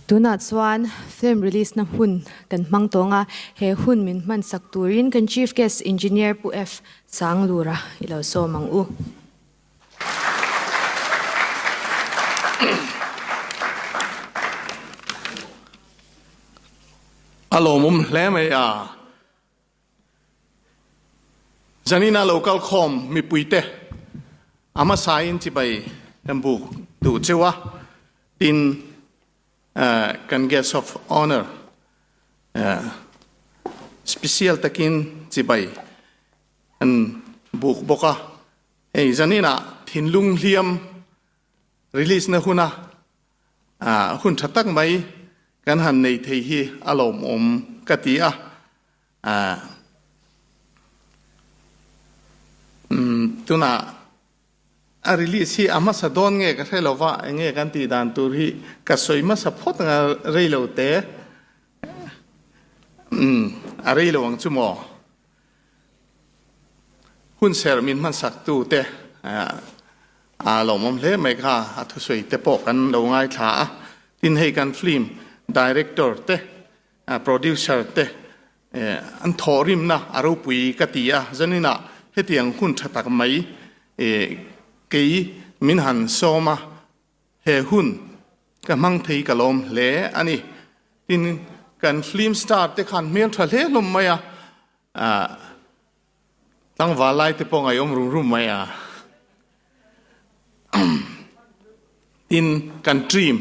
Tunah chuan film release na hun kan hmang tawng a, he hun min hman sak turin kan Chief Guest Engineer Pu F. Sanglura i lo sawm ang u. A lawmawm hle mai a. Zanina lo kal khawm mipuite a hmasain chibai kan buk duh cheu a, tin kan guest of honour special takin chibai kan buk bawk a. Hei zanina thinlung hliam release na huna hun tha tak mai kan han nei thei hi a lawmawm ka ti a. Tunah a release hi a hmasa dawn nge ka hre lo va, enge kan tih dan tur hi ka sawi hmasa phawt anga rei lo te a rei lo ang chu maw? Hun ser min hmansak tu te a lawmawm hle mai kha a thusawi te pawh kan lo ngaithla a, tin hei kan film director te producer te an thawhrimna a ropui ka ti a, zaninah hetiang hun tha tak mai kei min han sawm a. He hun ka hmang thei ka lawm hle a ni. Tin, kan film star te khan hmel tha hle hlawm mai a, tlangval lai te pawh ngaihawm rum rum mai a. Tin, kan team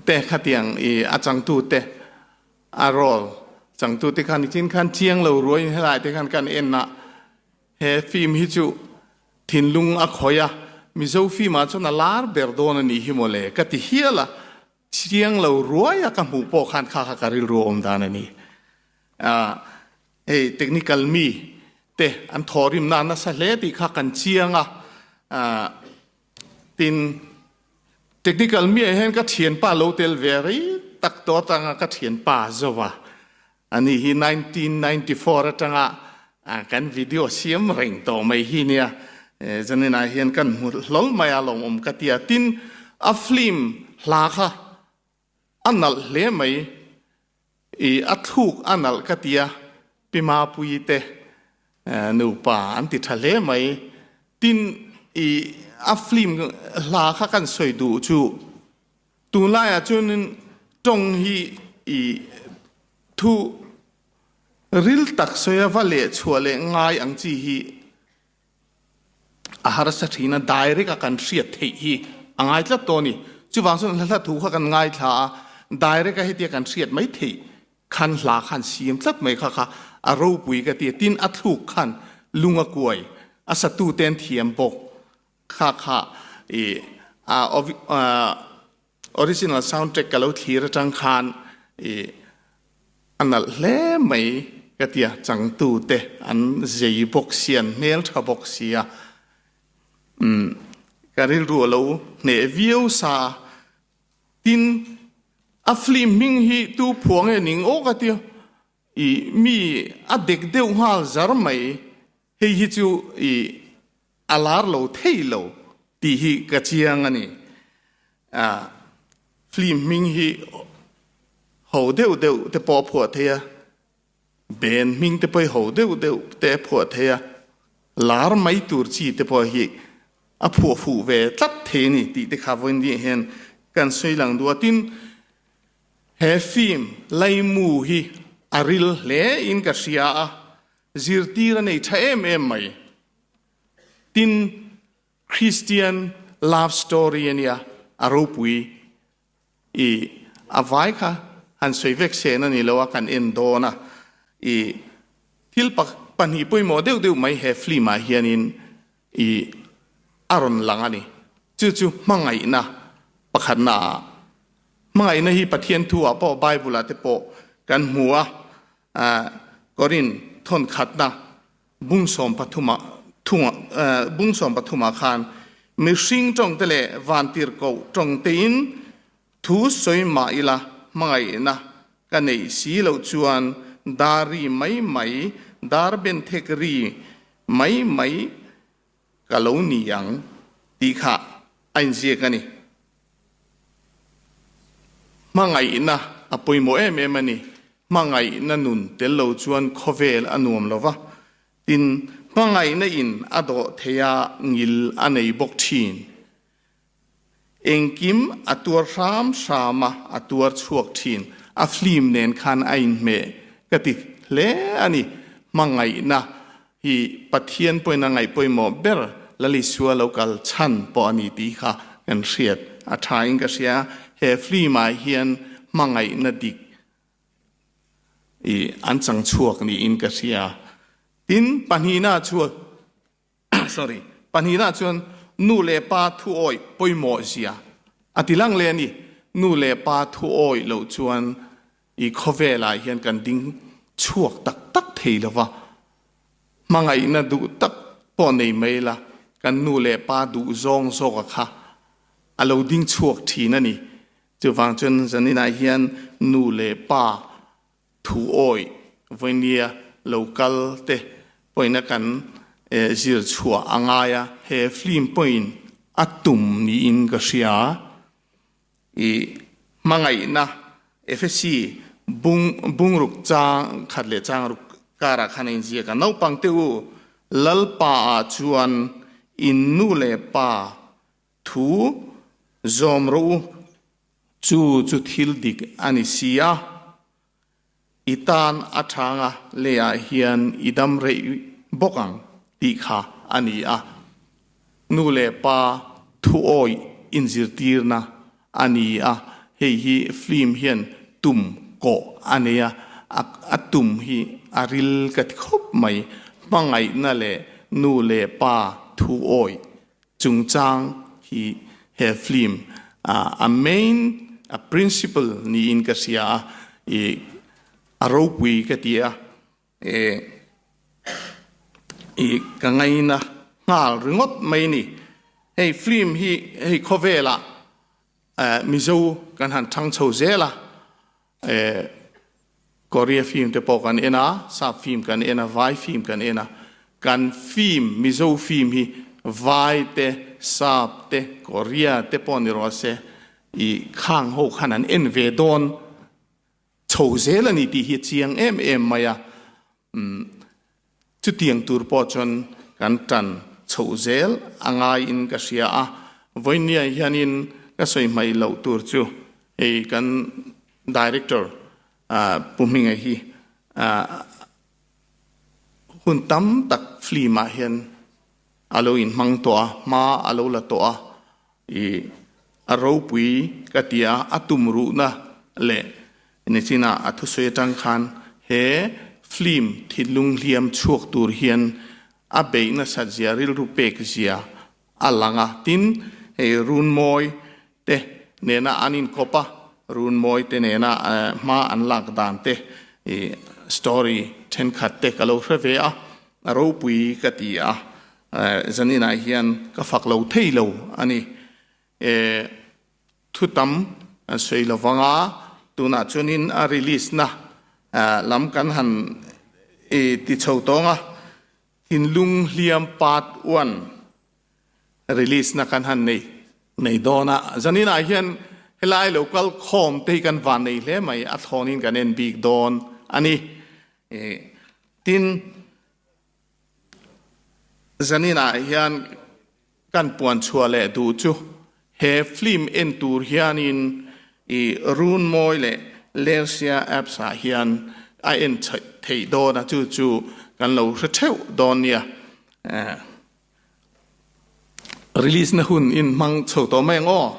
te khatiang i a changtu te a role changtu te khan nichin khan chiang lo ruaiin helai te khan kan en a, He film hi chu thinlung a khawih a, Mizo film ah chuan a lar ber dawn a nih hi mawle ka ti hial a, chiang lo ruai a ka hmuh pawh khan kha kha ka rilru awm dan a ni. Hei technical mi te an thawhrim na nasa hle tih kha kan chiang a, tin technical mi ah hian ka thianpa lo tel ve rei tak tawh atanga ka thianpa zova Ani hi 1994 atanga kan video siam reng tawh mai hi nia. Zaninah hian kan hmu hlawl mai a lawmawm ka ti a. Tin, a film hla kha a nalh hle mai. I a thluk a nalh ka ti a. Pi Mapuii te nupa an ti tha hle mai. Tin, i a film hla kha kan sawi duh chu Tunlaiah chuanin tawng hi i thu ril tak sawi a va leh chhuah leh ngai ang chi hi a harsa thin a, direct a kan hriat theih hi a ngai tlat tawh a ni. Chuvang chuan hla hla thu kha kan ngaithla a, direct a hetia kan hriat mai theih khan hla khan siam tlat mai kha kha a ropui ka ti a, tin a thluk khan lung a kuai, a satu te an thiam bawk. Kha kha i a original soundtrack ka lo thlir atang khan i a nalh hle mai ka tia changtu te an zei bawk sia an hmel tha bawk sia umm ka rilru a lo hneh viau sa tin a film hming hi tu phuah nge ning aw ka tia i mi a dek deuh nghal zar mai. Hei hi chu i a lar lo thei lo tih hi ka chiang a ni. Film hming hi ho deuh deuh te pawh a phuah thei a, band hming te pawh hi ho deuh deuh te a phuah thei a, lar mai tur chi te pawh hi a phuah fuh ve tlat thei a ni tih te kha vawiin dih hian kan sawi lang duh a. Tin, he film Laimu hi a ril hle in ka hria a, Zirtir a nei tha em em mai. Tin, Christian love story a nia, a ropui i a vai kha han sawi vek sen a ni lo a, kan en dawn a. I thil pahnih pawimawh deuh deuh mai he film ah hianin i a rawn lang a ni. Chu chu hmangaihna pakhatna ah. Hmangaihna hi Pathian thu ah pawh Bible ah te pawh kan hmu a. Korin thawnkhatna bung sawm pathumah bung sawm pathumah khan mihring tawngte leh vantirhkoh tawngtein thu sawi mah ila hmangaihna ka neih si loh chuan dar ri mai mai, dar benthek ri mai mai ka lo ni ang tih kha a inziak a ni. Hmangaihna a pawimawh em em a ni. Hmangaihna nun tel lo chuan khawvel a nuam lo va, tin, hmangaihna in a dawh thei a, ngil a nei bawk thin. Engkim a tuar hram hram a, a tuar chhuak thin. A film nen khan a inhmeh ka ti hle a ni. Hmangaihna hi Pathian pawhin a ngaih pawimawh ber Lalisua lo kal chhan pawh a ni tih kha kan hriat a tha in ka hria. He film ah hian hmangaihna dik i an chang chhuak niin ka hria. Tin, pahnihna chuan sorry, pahnihna chuan nu leh pa thu awih pawimawh zia a ti lang leh a ni. Nu leh pa thu awih loh chuan i khawvelah hian kan ding chhuak tak tak thei lo va, hmangaihna duh tak pawh nei mai la, kan nu leh pa duh zawng zawka kha a lo ding chhuak thin a ni. Chuvang chuan zaninah hian nu leh pa thu awih vawinia lo kal te pawhin kan zir chhuah a ngai a, he film pawhin a tum niin ka hria. I hmangaihna FSC bung bungruk chang khat leh chang ruk karah khan a inziak a, naupang te u Lalpa ah chuan in nu leh pa thu zawm rawh u, chu chu thil dik a ni si a, i tan a thanga leiah hian i dam reih bawk ang tih kha a ni a. Nu leh pa thuawih inzirtirna a ni a, hei hi film hian tum kawh a nei a, a tum hi a ril ka ti khawp mai. Hmangaihna leh nu leh pa thuawih chungchang hi he film a main a principle niin ka hria a, i a ropui ka ti a, i ka ngaina nghal ringawt mai ni. Hei film hi hei khawvelah Mizo kan han thang chho zel a, Korea film te pawh kan en a, Sap film kan en a, Vai film kan en a, kan film, Mizo film hi Vai te, Sap te, Korea te pawh ni rawh se, i khang ho khan an en ve dawn chho zel a ni tih hi a chiang em em mai a. Chutiang tur pawh chuan kan tan chhoh zel a ngaiin ka hria a, vawinia hianin ka sawi hmaih loh tur chu hei kan Director Pu Hminga hi hun tam tak film ah hian a lo inhmang tawh a, hma a lo la tawh a, i a ropui ka ti a, a tumruhna leh nichinah a thusawi atang khan he film thinlung hliam chhuak tur hian a beih nasat zia, rilru pek zia a lang a, tin hei Runmawi te nena an inkawp a, Runmawi te nena hma an lak dan te i story thenkhat te ka lo hre ve a, a ropui ka ti a. Zaninah hian ka fak lo thei lo a ni. Thu tam an sawi lo vang a, tunah chuanin a release na lam kan han ti chho tawng a, Thinlung Hliam Part One release na kan han nei nei dawn a. Zaninah hian helai lo kal khawm te hi kan van nei hle mai, a thlawnin kan en bik dawn a ni. Tin, Zaninah hian kan puan chhuah leh duh chu he film en tur hianin i Runmawi leh Lersia apps ah hian a en theih dawn a, chu chu kan lo hre theuh dawn nia. Release na hun in hmang chho tawh mai ang aw.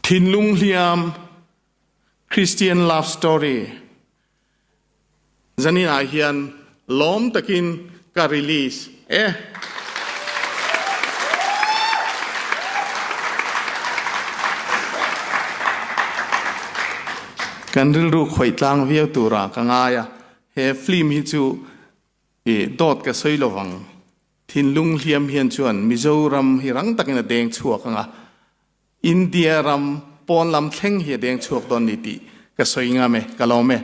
Thinlung hliam Christian Love Story zanin ah hian lawm takin ka release e. Kan rilru khawih tlang viau turah ka ngai a. He film hi chu i dawt ka sawi lovang. Thinlung hliam hian chuan Mizoram hi rang takin a deng chhuak ang a, India ram pawn lam thleng hi a deng chhuak dawn ni tih ka sawi ngam e. Ka lawm e.